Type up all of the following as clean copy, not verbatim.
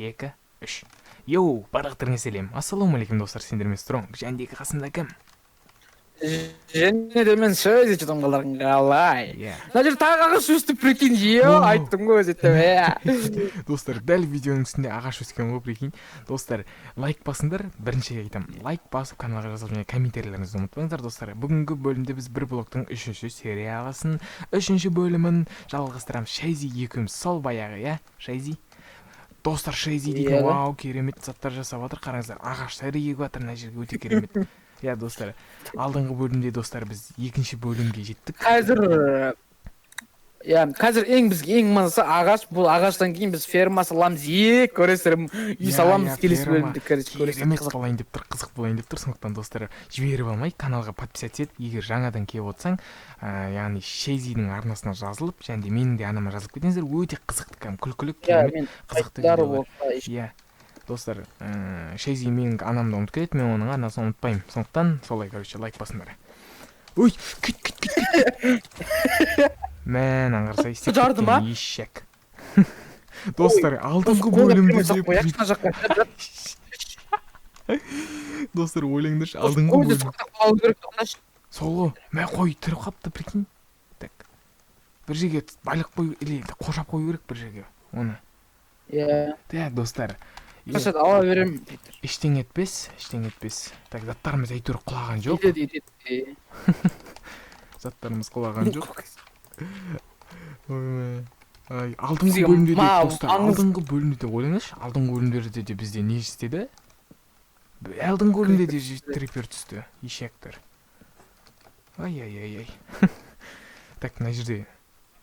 2, 3. Йоу, барлықтарыңа сәлем. Ассалаумағалейкум, достар, сендермен Стронг. Және де қасымда кім? Және де мен сөз етіп қалай? Иә. Мына жерде тағы ағаш өсті, прикинь, е, Вау. айттым ғой өзі, иә. Достар, дәл видеоның үстінде ағаш өскен ғой, прикинь. Достар, лайк басыңдар, бірінші айтамын. Лайк басып, каналға жазылып және комментарийлеріңізді ұмытпаңыздар, достар. Бүгінгі бөлімде біз бір блоктың үшінші сериясын, үшінші бөлімін жалғастырамыз. Шайзи екеуміз сол баяғы, иә? Шайзи. Достар, Шайзи дейтін, Иә. вау, керемет заттар жасап жатыр. Қараңыздар, ағаштар егіп жатыр мына жерге, өте керемет. Иә, достар, алдыңғы бөлімде, достар, біз екінші бөлімге жеттік. Қазір, иә, қазір ең бізге ең маңыздысы ағаш. Бұл ағаштан кейін біз ферма саламыз, е, көресіздер, үй саламыз келесі ферма. бөлімде, короче, көресіздер. Керемет Қызық. болайын деп тұр, қызық болайын деп тұр. Сондықтан, достар, жіберіп алмай, каналға подписаться ет. Егер жаңадан келіп отырсаң, яғни Шейзидің арнасына жазылып және де менің де арнама жазылып кетіңіздер. Өте қызықты, кәдімгі күлкілі, керемет, мен қызықты айттар видеолар. болса. Иә, достар, Шейзи менің анамды ұмытып кетеді, мен оның арнасын ұмытпаймын. Сондықтан солай, короче, лайк басыңдар. Ой, кет, кет, кет, кет! Мә, мынаны қарасай, істеп Жарды ма? кеткен ешек. Достар, алдыңғы Қолға бөлімде ферма де салып қояйықшы мына жаққа. Достар, ойлаңдаршы, алдыңғы Қойды бөлім сақтап қалу керек, тоқташы. Сол ғой, мә, қой тіріп қалыпты, прикинь. Так, бір жерге байлап қою или қоршап қою керек бір жерге оны. Иә. Так, достар, Қашан ала беремін. Ештеңе етпес, ештеңе етпес. Так, заттарымыз әйтеуір құлаған жоқ. Етеді, етеді. Заттарымыз құлаған жоқ. Ой, ай, алдыңғы Бізге бөлімде де, достар, алдыңғы бөлімде де, ойлаңдаршы, алдыңғы бөлімдерде де бізде не істеді? Алдыңғы бөлімде де крипер түсті, ешектер. Ай, ай, ай, ай. Так, мына жерде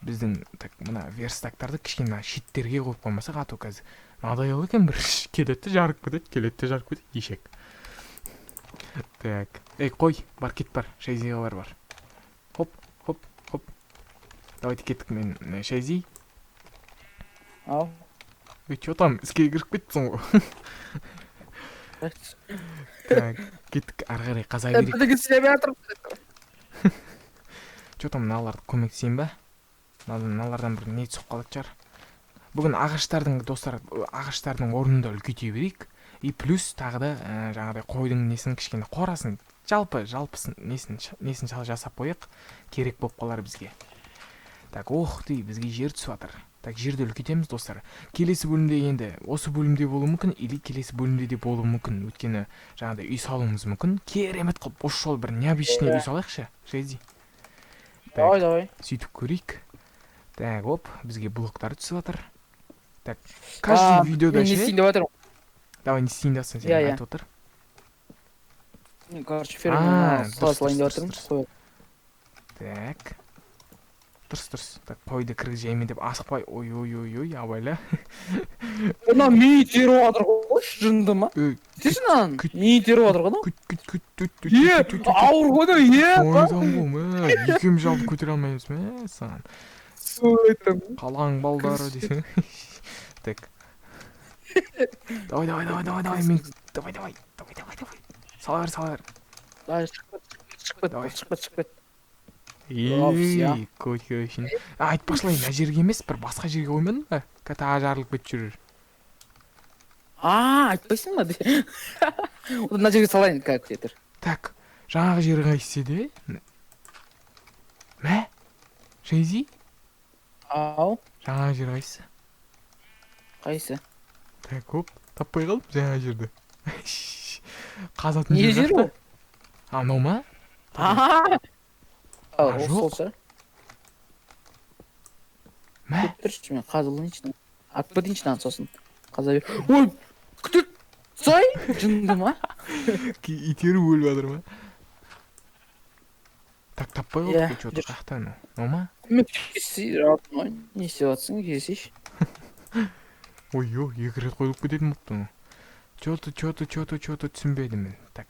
біздің, так, мына верстактарды кішкене мына шеттерге қойып қоймасақ, а то қазір мынадай екен, бір келеді де жарып кетеді, келеді де жарып кетеді ешек. Так, ей, қой, бар, кет, бар, Шайзиға бар, бар. Хоп, хоп, хоп, давайте, кеттік. Мен Шайзи. Ау. Ей, че там, іске кіріп кеттісің ғой. Так, кеттік, ары қарай қаза берейік. Бірдеңе істеп жатырмын. Че там, мыналарды көмектесейін ба? Мыналардан бір не түсіп қалатын шығар. Бүгін ағаштардың, достар, ағаштардың орнын да үлкейте берейік. И плюс тағы да жаңағыдай қойдың несін, кішкене қорасын, жалпы жалпысын несін жасап қояйық, керек болып қалар бізге. Так, ох ты, бізге жер түсіп жатыр. Так, жерді үлкейтеміз, достар. Келесі бөлімде, енді осы бөлімде болуы мүмкін или келесі бөлімде де болуы мүмкін, өйткені жаңағыдай үй салуымыз мүмкін. Керемет қылып осы жолы бір необычный үй салайықшы, Шейзи. Давай, давай. Сөйтіп көрейік. Так, оп, бізге блоктар түсіп жатыр. Так, каждый видеода Мен не ше. істейін деп жатырмын? Давай, не істейін деп жатсың сен? Иә, иә. Айтып отыр. Мен, короче, А, ферманы дұрыс, сала салайын деп дұрыс, жатырмын. дұрыс. Қой. Так, дұрыс, дұрыс. Так, қойды кіргізейін деп асықпай, ой, ой, ой, ой, абайла. Мына ми теріп жатыр ғой, жынды ма? Ей! Істеші мынаны. Күт. Ми теріп жатыр ғой мынау. Күт, күт, күт, күт, күт! Е, Күт, күт, күт! ауыр ғой мынау, е. Ойдан ғой, мә, екеуміз жалпы көтере алмаймыз, мә саған. Айтамын. Қалаң балдары десең. Так, давай, давай, давай, давай, давай, мен, давай, давай, давай, давай, давай, сала бер, сала бер. Давай, шығып кет, шығып кет, Давай. шығып кет, шығып кет. Всё. Ей, көке үшін. А, айтпақшылай, мына жерге емес, бір басқа жерге қоймадың ба? Тағы жарылып кетіп жүрер. А, айтпайсың ба? Одан мына жерге салайын, как тұр. Так, жаңағы жері қайсысы еді? Мә, Шейзи. Ау. Жаңағы жер қайсысы? Қайсы? Так, оп, таппай қалдым жаңағы жерді. Қазатын Не жер жер қаяқта? ол? А, мынау ма? А, А, ол жоқ. сол шығар. Мә. Күтіп тұршы, мен қазылайыншы, атып кетейінші мынаны, сосын қаза бер. Ой, күтіп сай, жынды ма? Итеріп өліп жатыр ма? Так, таппай Иә, қалдық че то. Жүр. Қаяқта анау? Мынау ма? Көмектесей, не істеп жатсың, келсейші. Ой, ой, екі рет қойылып кететін болыпты мынау. Че то, че то, че то, че то, түсінбедім мен. Так,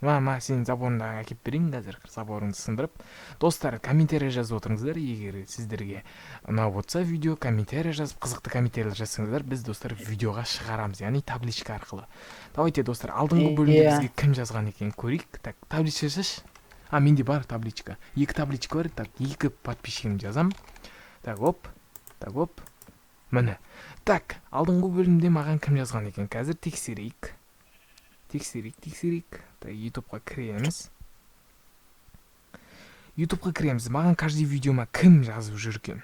ма, ма, сенің заборыңды әкеліп берейін қазір, заборыңды сындырып. Достар, комментарий жазып отырыңыздар. Егер сіздерге ұнап отырса видео, комментарий жазып, қызықты комментарийлер жазсаңыздар, біз, достар, видеоға шығарамыз, яғни табличка арқылы. Давайте, достар, алдыңғы бөлімде Иә. бізге кім жазған екен, көрейік. Так, табличка жазшы. А, менде бар табличка, екі табличка бар. Так, екі подписчигімді жазамын. Так, оп, так, оп. Міне. Так, алдыңғы бөлімде маған кім жазған екен? Қазір тексерейік. Тексерейік, тексерейік. Так, ютубқа кіреміз. Ютубқа кіреміз. Маған каждый видеома кім жазып жүрген?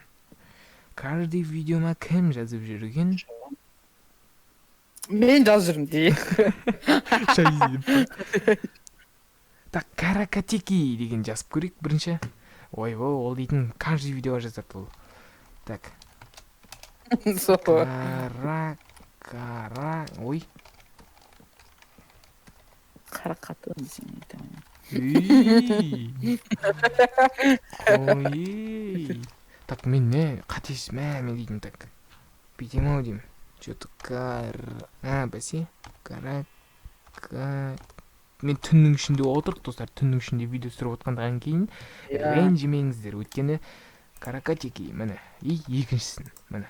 Каждый видеома кім жазып жүрген? Мен жазып жүрмін де. Шай деп. Так, Каракатики деген жазып көрейік бірінші. Ойбой, ол дейтін каждый видеоға жазады ол. Так. Сол. Кара, кара, ой. Қарақаты десең айтамын. Үй. Ой. Так, мен не қате, мә, мен дейтін так. Бүйтемін ау деймін. Че-то кар... А, бәсе. Кара... Ка... Мен түннің ішінде отырық, достар. Түннің ішінде видео түсіріп отқаннан кейін ренжімеңіздер. Өйткені Каракатики, міне. И екіншісін, міне.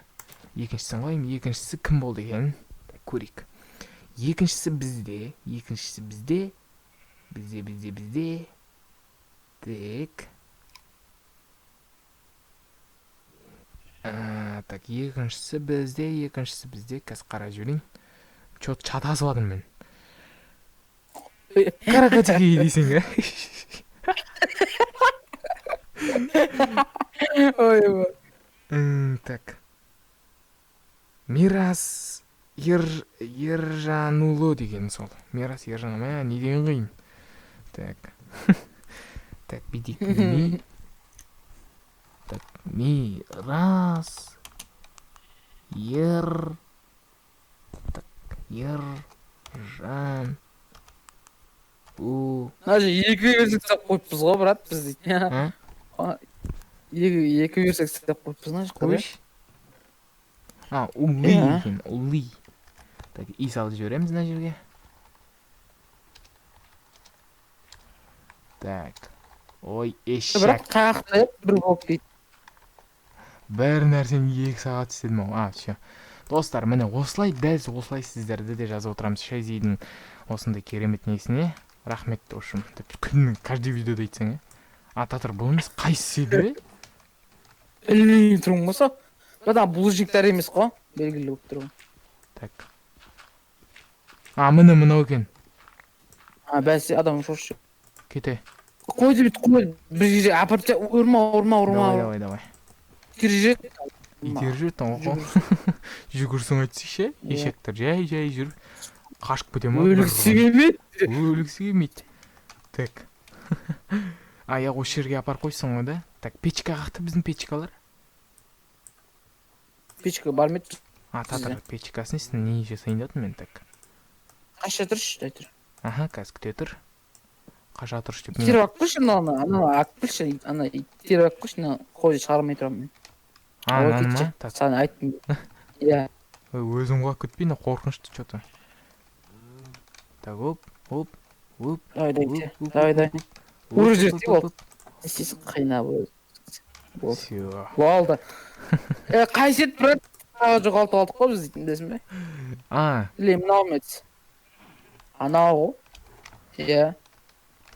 Екіншісін қояйын. Екіншісі кім болды екен? Так, көрейік. Екіншісі бізде, екіншісі бізде. Бізде, бізде, бізде. Так. Так, екіншісі бізде, екіншісі бізде. Қазір қарап жіберейін. Чё-то шатасып жатырмын мен. Каракатики дейсің, ә? Ойбай. Так. Мирас Ержанулы деген сол. Мирас Ержан, мә, не деген қиын. Так. Так, бүйтейік. Ми. Так, Мирас Ер. Так, Ержан. У. Мына жерге екі версия істеп қойыппыз ғой, брат, біз дейтін. А? Екі версия істеп қойыппыз мына жақта. Қойш. А, улы екен, улы. Так, и салып жібереміз мына жерге. Так. Ой, ешек. Бірақ қаяқта бір болып кетті. Бір нәрсені 2 сағат істедім ау. А, всё. Достар, міне осылай, дәл осылай сіздерді де жазып отырамыз. Шайзидің осындай керемет несіне рахмет, в общем. Деп күннің каждый видеода айтсаң, ә? А, татыр, бұл емес, қайсысы еді? Білмей тұрмын ғой сол. Бірақ бұл жігіттер емес қой, белгілі болып тұр ғой. Так. А, міне мынау екен. А, бәсе, адам шошшы. Кете. Қой деп қой, бір жерге апарып та, ұрма, ұрма, ұрма. Давай, давай, давай. Итеріп жібереді. Итеріп жібереді, охо. Жүгірсің айтсайшы, ешектер жай-жай жүріп қашып кете ма? Өлгісі келмейді. Өлгісі келмейді. Так. А, я осы жерге апарып қойсың ғой, да? Так, печка қақты біздің печкалар? Печка бар ма еді? А, татыр, печкасын не жасайын дедім мен, так. Қаша тұршы, дай тұр. Аха, қазір күте тұр. Қаша тұршы деп. Итеріп алып қойшы мынаны, ананы алып қойшы, ана итеріп алып қойшы, мына қойды шығармай тұрамын мен. А, мынаны ма? Саған айттым. Иә. Өзім құлап кетпей, мына қорқынышты чё-то. Так, оп, оп, оп. Давай, давай, давай, давай. Ұрып жіберсек болды. Не істейсің, қинап өзі. Болды. Всё. Болды. Қайсы еді, брат? Тағы жоғалтып алдық қой біз дейтін, білесің бе? А. Или мынау ма еді? Анау ғой. Иә.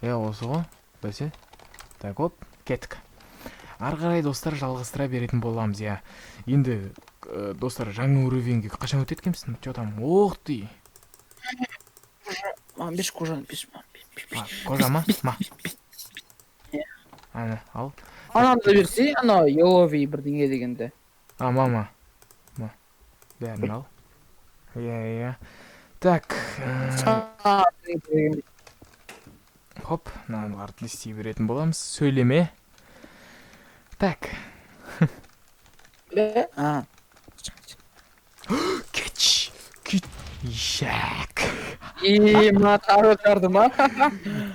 Иә, осы ғой. Бәсе. Так, оп, кеттік. Ары қарай, достар, жалғастыра беретін боламыз, иә. Енді, достар, жаңа уровеньге қашан өтеді екенбіз? Чё там? Ох ты! Маған берші кожаны, берші, маған, бер, бер, бер. А, кожа ма? Ма. Ана, ал. Ананы да берсе, анау еловый бірдеңе дегенді. А, мама. Ма. Бәрін ал. Иә, иә. Так. Хоп, мыналарды істей беретін боламыз. Сөйлеме. Так. А. Кетші. Кет. Ишак. Е, мына тары тарды ма?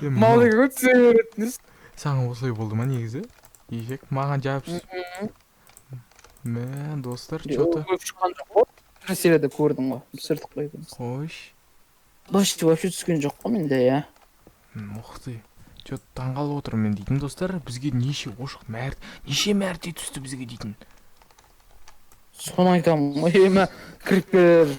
Мал деген өте беретін. Саған осылай болды ма негізі? Ишак, маған жабыс. Мә, достар, чё-то. Көп шыққан жоқ қой. Бір серияда көрдің ғой. Түсірдік қой екеуміз. Қойш. Дождь вообще түскен жоқ қой менде, иә. Ух ты. Чё-то таңғалып отырмын мен дейтін, достар. Бізге неше ошық мәрт, неше мәрте түсті бізге дейтін. Соны айтамын ғой, е, мә, крипер.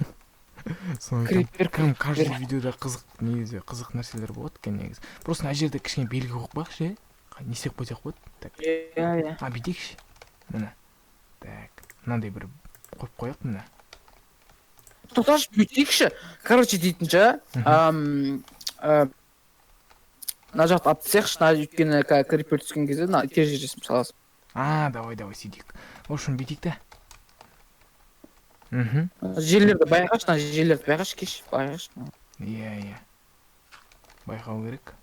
Соны айтамын. Крипер, Прям каждый крипер. видеода қызық, негізі қызық нәрселер болады екен негізі. Просто мына жерде кішкене белгі қойып қояйықшы, е? Не істеп қойсақ болады? Так. Иә, иә. А, бүйтейікші. Міне. Так, мынандай бір Қойып қояйық міне. Тоқташы, бүйтейікші. Короче, дейтін ше, мына жақты алып тастайықшы, мына, өйткені крипер түскен кезде мына тез жересін саласың. А, давай, давай, сөйтейік. В общем, бүйтейік та. Мхм. Жерлерді байқашы, мына жерлерді байқашы, кеш, байқашы. Иә, иә. Байқау керек.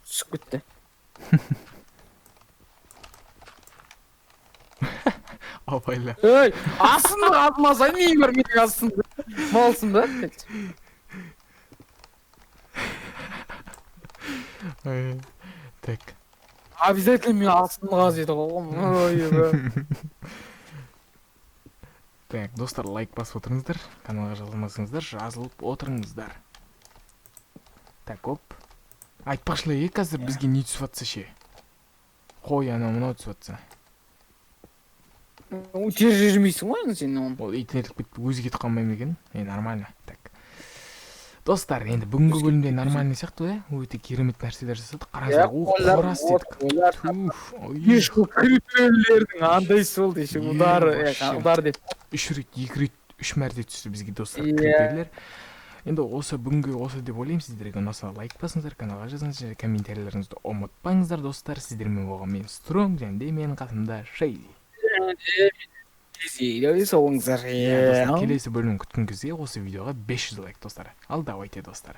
Түсіп кетті. Абайла. Ей, асынды алмаса не бар менің астымда? Малсың ба? Ой, так. Обязательно мен астымды қазиды ғой. Ой, Так, достар, лайк басып отырыңыздар, каналға жазылмасаңыздар, жазылып отырыңыздар. Так, оп. Айтпақшы, қазір бізге не түсіп жатса ше? Қой, анау мынау түсіп жатса. Тез жүрмейсің ғой енді сен оны. Ол итін кетіп, өзі кетіп қалмай ма екен? Е, нормально. Так. Достар, енді бүгінгі бөлімде нормальный сияқты ғой, иә? Өте керемет нәрселер жасадық. Қараңыздар, о, қора істедік. Туф, ой. Ешқол криперлердің андайсы болды, еще Е, удар, вообще. Удар деп. 3 рет, 2 рет, 3 мәрте түсті бізге, достар, Иә. криперлер. Енді осы бүгінгі осы деп ойлаймын. Сіздерге ұнаса лайк басыңыздар, каналға жазыңыздар және комментарийлеріңізді ұмытпаңыздар, достар. Сіздермен болған мен Стронг және де менің қасымда Шейзи. Соңыздар. Иә, достар, келесі бөлімін күткен кезде осы видеоға 500 лайк, достар. Ал давайте, достар.